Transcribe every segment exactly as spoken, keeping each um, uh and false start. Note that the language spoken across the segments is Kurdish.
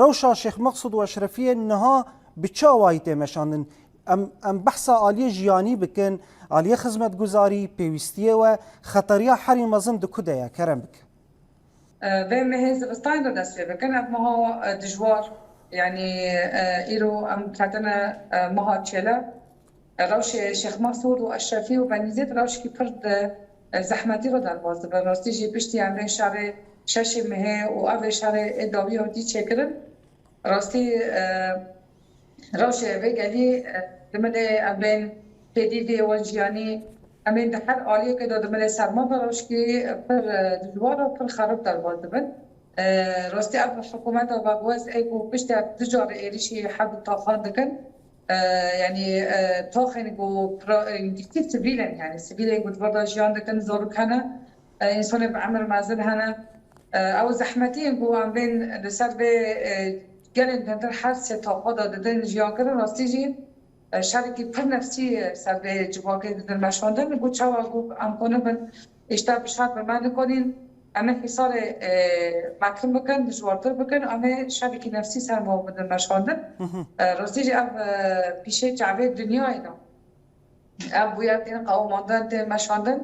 Rewşa Şêx Meqsûd û Eşrefiyê niha bi çi awayî tê meşandin? Em, em behsa aliyê jiyanî bikin, aliyê xizmetguzarî, pêwîstiyê we, xeteriya herî mezin di ku de ye? Kerem bike. Vê mehê zivistanê de dest pê bikin. Ev meha, e, dijwar, yanî, e, îro em ketine, e, meha çêle. Rewşê Şêx Mesûd û Eşrefî û Benîzêt rewşekî pir di, e, zehmetî re derbas dibin. Rastî jî piştî em vê şerê şeşê mehê û ev ê şerê ê dawî hatî çêkirin. Rastî, e, rewşê vê gelî, e, di milê em bên pêdîvê wan jiyanî, em ên di her aliyekê de di milê serma ve rewşekî pir, e, dijwar û pir xerab derbas dibin. E, rastî ev hikûmeta veguhest ê ku piştî ev du carî êrîşî heb taxan dikin. E, yanî, e, taxên ku pra-, e, giştî sivîl in, yanî sivîlên ku di vir de jiyan dikin, zarok hene, e, însanê bi emir mezin hene. E, ew zehmetiyên ku em bên li ser vê, e, gelên dindir her sê taxa de didin jiyan kirin, rastî jî, e, şerekî pir nefsî, e, ser vê civakê didin meşandin. Ku çawa ku em konibin, îşte bi şer bi me nikonîn, em ê hîsarê, e, mekim bikin, dijwartir bikin, em ê şerekî nefsî ser me bidin meşandin. E, rastî jî ev, e, pîşê çavê dinyayê de. Ev bûyer tên qewimandin, tên meşandin.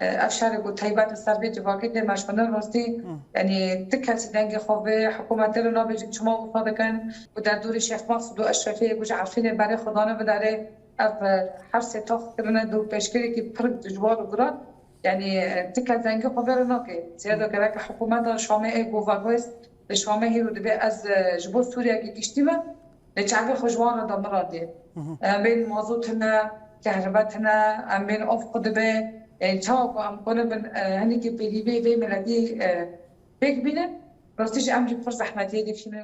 E, ev şerê ku taybet li ser vê civakê tê meşandin, rastî, yanî ti kesî dengê xwe vê hikûmetê re nabêjin, çima wiha dikin, ku derdorê Şêx Mesûd û Eşrefiyê ku ji Efrînê berê xwe dane bi derê, ev, e, her sê tax kirine di pêşkerekî pir dijwar û giran. Yanî, e, ti kes dengê xwe vê re nake. Zêde gerek hikûmeta Şamê ê ku veguhest, li Şamê hîro dibe ez, e, ji bo Sûriyekê giştî me, lê çavê xwe ji wan re damirandiye. Em bên mazot hene, kehribe tine, em bên av xwe dibe. Yanî çawa ku em konibin, e, hinekî pêdîvê vê miletî, e, pêk bînin, rastî jî em jî pir zehmetiyê dikişînin.